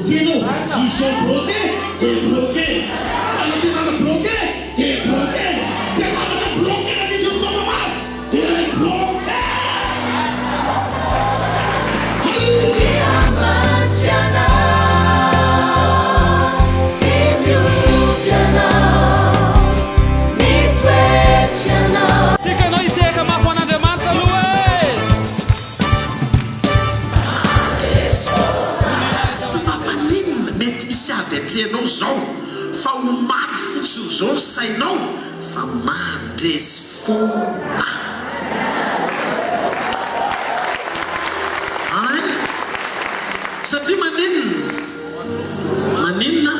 Bloqué enao, vision bloqué, debloqué, fanantenana bloqué, debloqué, zay zavatra bloqué nandritry ny taona maro, debloqué! Haleloia! Tiako ianao hitehaka mafy ho an'Andriamanitra aloha e! Tsy mampaninona, mety misy ady atrehanao izao fa omaly fotsiny izao ny sainao fa mandresy foana. Amen! Satria maninona? Maninona?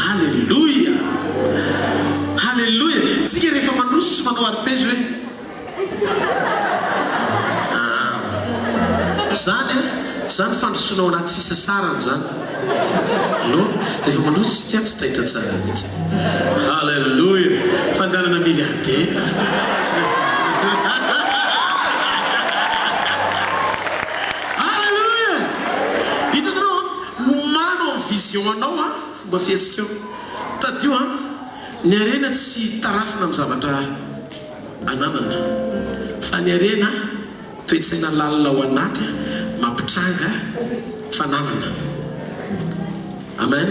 Haleloia! Haleloia! Tsika rehefa mandroso tsy manao arpège hoe. Ah. Zany an, zany fandrosoana ao anaty fisasarana zany. Non, rehefa mandroso tsika tsy taitra tsara mihitsy. Haleloia. Fandehanana milliardaire. Haleloia. Hitanareo an, omano amin'ny vision anao an, fomba fihetsikao. Tadidio an, ny harena tsy tarafina amin'ny zavatra ananana. Fa ny harena, toe-tsaina lalina ao anaty mampitranga fananana. Amen.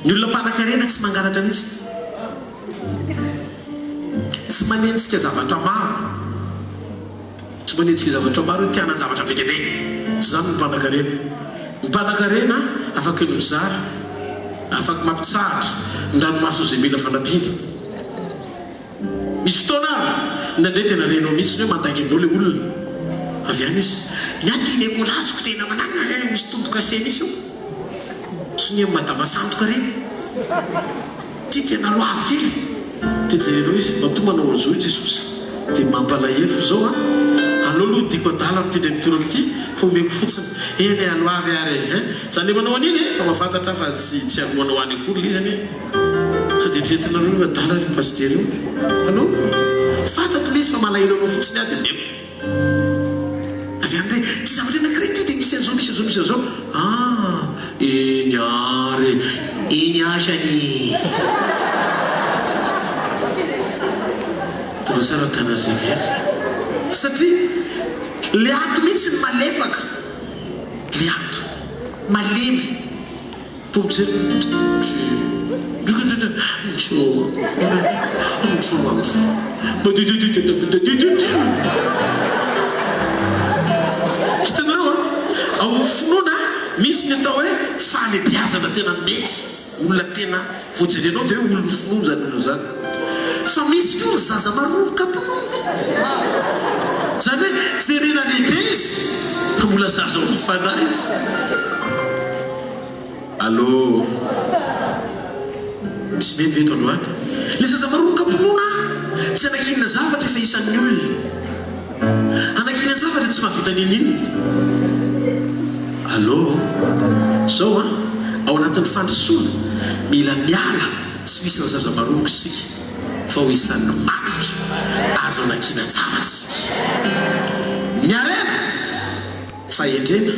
Ny olona mpanankarena tsy mangalatra mihitsy. Tsy manenjika zavatra maro. Tsy manenjika zavatra maro hoe te hanan-javatra be dia be. Tsy izany ny mpanankarena. Ny mpanankarena afaky ny mizara, afaky mampitsahatra ny ranomason'izay mila fanampiana. Misy fotoana ary, indraindray tena renao mihitsy ny hoe mandainga aminao ilay olona. Avy any izy, ny ahy ty lekolaziko tena mananona re, misy tombo-kase mihitsy eo. Sonian'i madama sandoka ireny. Ty tena aloavy kely. Dia jerenao izy, matoa manao an'izao i Jesosy, dia mampalahelo fa izao an, aleo aloha hodiako adala amin'ity indray mitoraka ity fa omeko fotsiny. Eny e, aloavy ary e, hein. Za le manao an'iny e, fa mahafantatra aho fa tsy tsy alohanao any akory ilay izy anie. Sao dia eritreretinareo hoe adala ry pasitera io? Allo? Fantatro lesy fa malahelo anao fotsiny aho dia omeko. Avy any indray, ity zavatra anankiray ity dia misy an'izao, misy an'izao, misy an'izao. Ah, eny ary e. Eny asany e. Tonga tsara ny tanàna Xavier. Satria le ato mihitsy ny malefaka. Le ato. Malemy. Hitanareo an? Ao amin'ny finoana misy ny atao hoe fahalebiazana tena mety, olona tena vao jerenao dia hoe olon'ny finoana izany olona izany. Fa misy koa ny zaza maroroka am-pinoana. Izany hoe jerena lehibe izy fa mbola zaza ao amin'ny fanahy izy. Allô Misy mino ve eto androany? Ilay zaza maroka am-pinoana tsy anankinina zavatra efa isan'ny olona. Anankinan-javatra tsy mahavita n'inon'inona. Allô Zao an, ao anatin'ny fandrosoana, mila miala tsy ho isan'ny zaza maroka isika fa ho isan'ny matotra azo anankinan-javatra isika. Ny harena, fahendrena.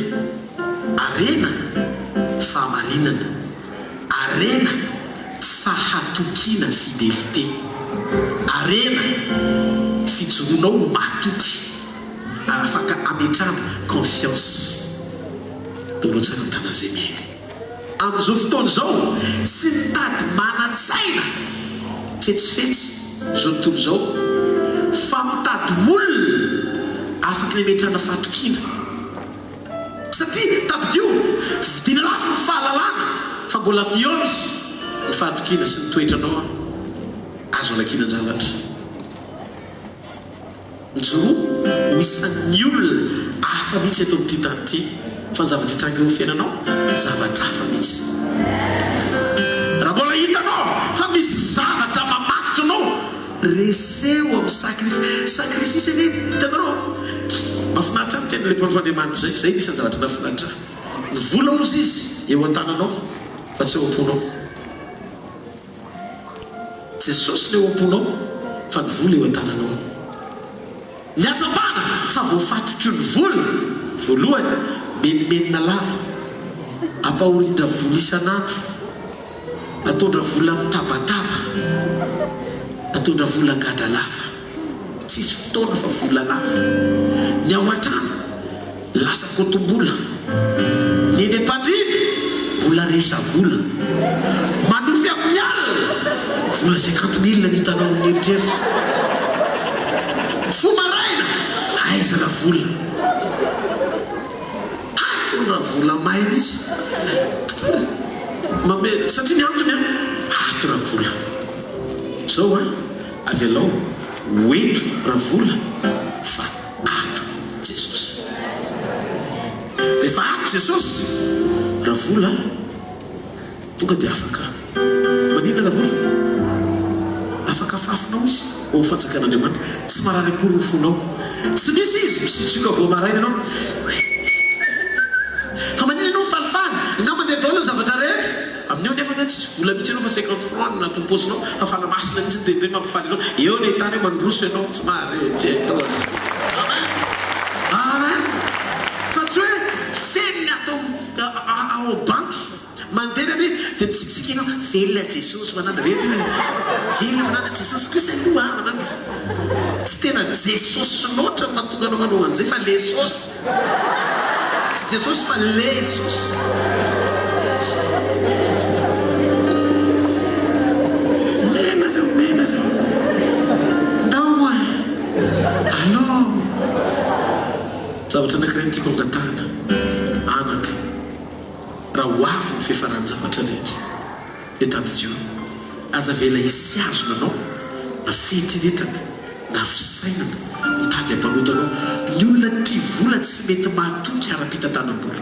Harena, fahamarinana. Harena, fahatokiana, fidélité. Harena, fijoroanao ho mahatoky ary afaka ametrahana confiance. Doro tsara ny tanan'izay mihaino. Amin'izao fotoana izao, tsy mitady manan-tsaina fetsifetsy izao tontolo izao, fa mitady olona afaka hametrahana fahatokiana. Satria tadidio, vidiana lafo ny fahalalana fa mbola mihoatra ny fahatokiana sy ny toetranao azo anankinan-javatra. Mijoroa ho isan'ny olona hafa mihitsy eto amin'ity tany ity fa ny zavatra hitranga eo amin'ny fiainanao zavatra hafa mihitsy. Raha mbola hitanao fa misy zavatra mamatotra anao, Reseo amin'ny sacrifice. Sacrifice anie hitanareo mahafinaritra ahy miteny ilay mpanompon'Andriamanitra izay, izay anisan'ny zavatra nahafinaritra ahy. Ny vola hozy izy eo an-tananao fa tsy eo am-ponao. Jesosy no eo am-ponao fa ny vola eo an-tananao. Ny hatsapana fa voafatotry ny vola, voalohany, menomenona lava. Ampahorian-dRavola isan'andro. Ataon-dRavola mitabataba. Ataon-dRavola gadra lava. Tsisy fotoana fa vola lava. Ny ao an-trano lasa kotom-bola. Ny eny am-pandriana mbola resa-bola. Manofy amin'ny alina, vola cinquante mille ny hitanao amin'ny eritreritra. Mifoha maraina, aiza Ravola? Ato Ravola may mihitsy. Mame, satria ny antony an, ato Ravola. Zao an. Avelao ho eto Ravola fa ato Jesosy. Rehefa ato Jesosy Ravola tonga dia afaka maninona Ravola? Afaka afafinao izy ao amin'ny fanjakan'Andriamanitra. Tsy marary akory ny fonao. Tsy misy izy misitrika vao maraina ianao. Fa maninona ianao mifalifaly? Angamba dia daholo ny zavatra rehetra. Amin'io nefa anie tsisy vola mihitsy ianao fa 50 francs no anatin'ny paosinao fa fanahy masina mihitsy dia dia mampifaly anao. Eo ny ahitana hoe mandroso ianao tsy mahare teka. Amen. Amen. Fa tsy hoe feno ny ato ao banky. Mandeha anie dia mitsikitsiky ianao, velona Jesosy manana reto io. Velona manana Jesosy kosa aloha a manana. Tsy tena Jesosy loatra no mahatonga anao manao an'izay fa lesosy. Tsy Jesosy fa lesosy. Mena reo, mena reo. Ndao a. Allô. Zavatra anankiray no tiako angatahana. Anaka, raha ho avy ny fiafaran-javatra rehetra, dia tadidio, aza avela hisy hazona anao na fieritreretana na fisainana mitady hampanota anao. Ny olona tia vola tsy mety mahatoky ara-pitantanam-bola.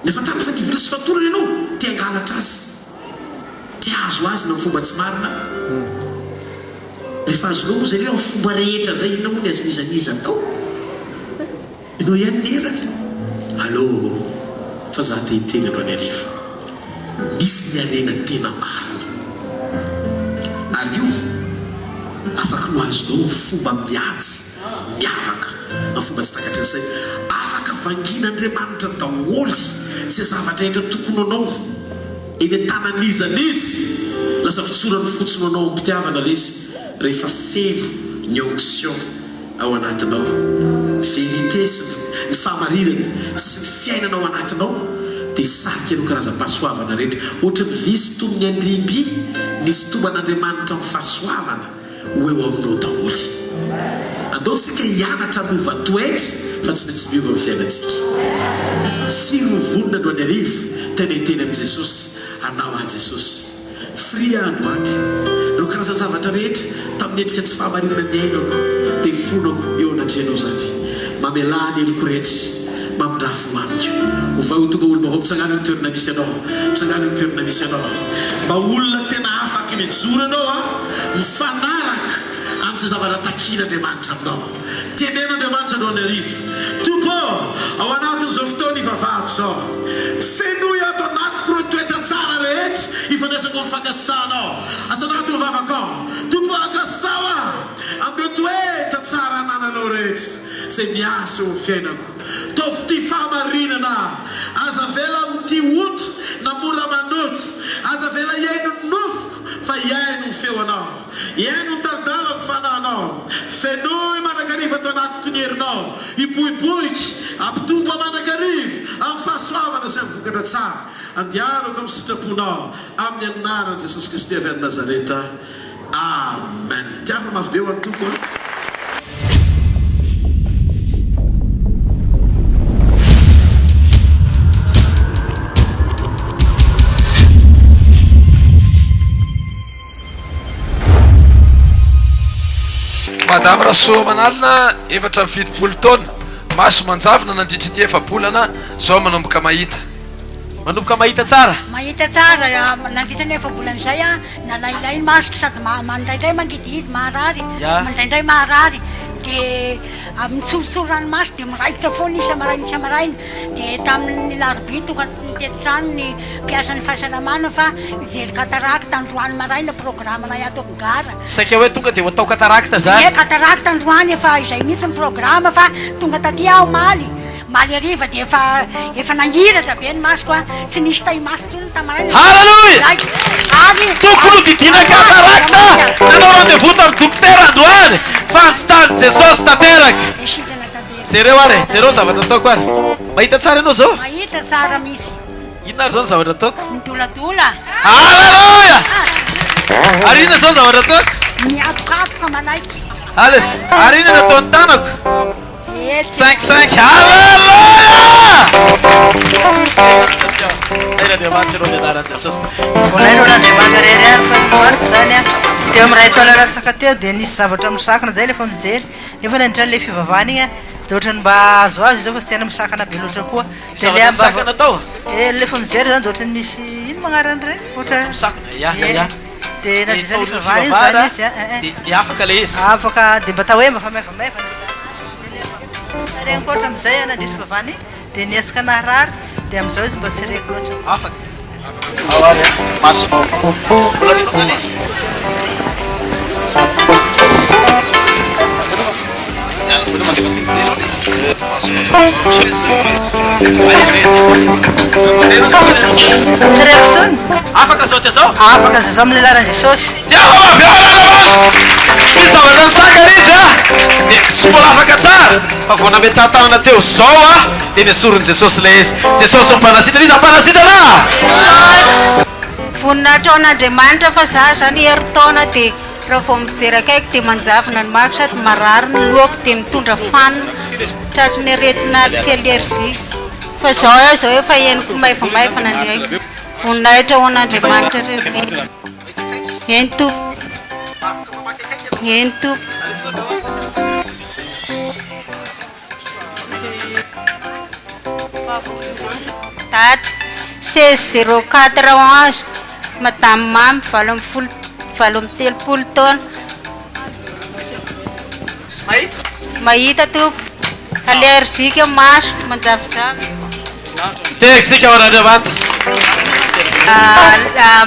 Ny ahafantarana fa tia vola sy fatorana ianao, te hangalatra azy, te hahazo azy na amin'ny fomba tsy marina. Rehefa azonao moa izay hoe amin'ny fomba rehetra izay, inona moa ny azon'iza n'iza atao? Ianao ihany ny erany? Allo fa za te hiteny androany hariva. Misy ny harena tena marina. Ary io afaka no azonao amin'ny fomba mihaja, miavaka, amin'ny fomba tsy takatry ny saina. Afaka vangian'Andriamanitra daholo izay zavatra rehetra tokony ho anao eny an-tanan'iza n'iza. Lasa fitsorany fotsiny ho anao amim-pitiavana ilay izy rehefa feno ny onction. ao anatinao, ny vérité sy ny fahamarinana sy ny fiainana ao anatinao dia hisarika ireo karazam-pahasoavana rehetra. Ohatry ny vy sintomin'ny andriam-by ny sintoman'Andriamanitra amin'ny fahasoavana ho eo aminao daholo. Andao tsika hianatra hanova toetra fa tsy maintsy miova ny fiainantsika. Firy ho vonona androany hariva tena hiteny amin'i Jesosy, Anao aho Jesosy. Free aho androany. Ireo karazan-javatra rehetra tamin'ny endrika tsy fahamarinana niainako dia fonako eo anatrehanao izany. Mamelà ny heloko rehetra. Mamindrà fo amiko. Ovay ho tonga olom-baovao. Mitsangàna eo amin'ny toerana misy anao. Mitsangàna eo amin'ny toerana misy anao. Mba olona tena afaky mijoro ianao an, mifanaraka amin'izay zavatra takian'Andriamanitra aminao. Teneno Andriamanitra androany hariva. Tompo ô, ao anatin'izao fotoana ivavahako izao, fenoy ato anatiko ireo toetra tsara rehetra ifandraisako amin'ny fankasitrahanao. Asandrato ny vavakao. Tompo ô, ankasitraho aho amin'ireo toetra tsara anananao rehetra izay miasa eo amin'ny fiainako. Taovy tia fahamarinana aho. Aza avela ho tia ota na mora manota. Aza avela hihaino ny nofoko fa hihaino ny feonao. Hihaino ny tari-dalako fanahinao. Fenoy mandrakariva ato anatiko ny herinao. Hiboiboiky, hampitombo ahy mandrakariva amin'ny fahasoavana sy amin'ny vokatra tsara. Andehanako amin'ny sitraponao, amin'ny anaran'i Jesosy Kristy avy any Nazareta. Amen. Tiava mafy be ho an'ny Tompo an. Madame Rasoamanalina, 74 taona, maso manjavona nandritry ny efa-bolana, izao manomboka mahita. Manomboka mahita tsara. Mahita tsara, nandritra ny efa-bolana izay aho, nalailay ny masoko sady indraindray mangidihidy, maharary, indraindray maharary, dia mitsoritsoro ranomaso dia miraikitra foana isa-maraina isa-maraina, dia tamin'ny alarobia tonga nitety trano ny mpiasan'ny fahasalamana fa hijery cataracte androany maraina programme-nay ato amin'ny gara. Saika hoe tonga dia ho atao cataracte zany? Ie, cataracte androany efa izay mihitsy ny programme fa tonga taty aho omaly. Omaly hariva dia efa efa nangiratra be ny masoko a, tsy nisy tahimaso intsony tamaraina. Haleloia! Ary Tokony ho didiana cataracte nanao rendez-vous tamin'ny dokotera androany fa ny tany Jesosy tanteraka. Dia sitrana tanteraka. Jereo ary e, jereo ny zavatra ataoko ary. Mahita tsara ianao zao? Mahita tsara mihitsy. Inona ary zao ny zavatra ataoko? Midoladola. Haleloia! Ary inona zao ny zavatra ataoko? Mihatokatoka manaiky. Hale, ary inona ny ataon'ny tanako? Cinq cinq Alléluia! Félicitations. Tahin'Andriamanitra ianao amin'ny anaran'i Jesosy. Voalaina ho an'Andriamanitra irery ihany fa ny mariko izany an, teo amin'ny iray taona latsaka teo dia nisy zavatra misakana izay rehefa mijery, nefa nandritra an'ilay fivavahana iny an, dia ohatran'ny mba azoazo izy eo fa tsy tena misakana be loatra koa, dia Zavatra ilay mba misakana tao? Eh, rehefa mijery izany dia ohatran'ny misy ino moa agnaran'ireny? Ohatra Misakana, ya, ya. Dia Dia nandritra ny taorian'ny fivavahana iny izany fivavahana izy an, eh, eh. dia dia afaka ilay izy. Afaka, dia mba atao hoe mba fa maivamaivana izany. Dia le mba regny koa hatramin'izay an, nandritra fivavahana iny, dia niezaka naharary, dia amin'izao izy mba tsy reko loatra. Afaka. Ao ary an, masonao. Mbola renao nga ilay izy? Tsy reko intsony. Afaka zao dia zao? Afaka zao zao amin'ny alalan'i Jesosy. Tiavo avy ao Andriamanitra. Misy zavatra nisakana izy a. Dia tsy mbola afaka tsara fa vao nametraha-tanana teo zao a dia nesorin'i Jesosy ilay izy. Jesosy no mpanasitrana. Iza mpanasitrana? Jesosy. Voninahitra ho an'Andriamanitra fa za zany herintaona dia Raha vao mijery akaiky dia manjavona ny masoko sady marary ny lohako dia mitondra fanina, tratry ny aretina tsy allergie. Fa izao aho izao efa henoko maivamaivana ny aiko. Voninahitra ho an'Andriamanitra irery. Eny tompoko. Eny tompoko. Date, 16 04 11, Madame Mamy, 18 38 taona. Mahita? Mahita tompoko. Allergique maso, manjavozavo. Tehaka ho an'Andriamanitra.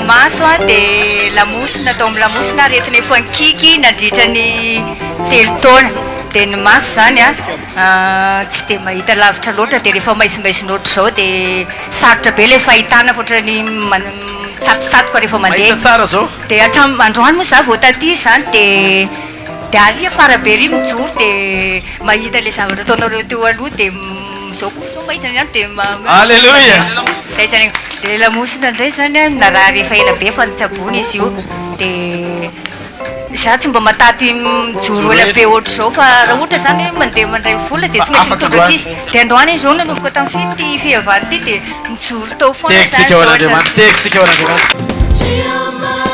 Maso dia lamosina, tao amin'ny lamosina aretina efa nikiky nandritra ny telo taona. Dia ny maso izany tsy dia mahita lavitra loatra dia rehefa maizimaizina ohatr'izao dia sarotra be ilay fahitana fa ohatran'ny mitsatotsatoka rehefa mandeha. Mahita tsara izao. Dia hatramin'ny androany moa izaho vao taty izany dia dia ary afara be ery mijoro dia mahita ilay zavatra ataonareo teo aloha dia Zao koa zao maizina ihany dia ma- Alléluia. Zay zany. Dia lamosina indray zany an, narary efa ela be fa nitsaboina izy io. Dia za tsy mba mataty mijoro ela be ohatr'izao fa raha ohatra zany hoe mandeha mandray vola dia tsy maintsy mitondra ankizy. Dia androany izy zao nanomboka tamin'ny fito ity fihavana ity dia nijoro tao foana zany Tehaka zao ho an'Andriamanitra. hatramin'ny. Tehaka ho an'Andriamanitra.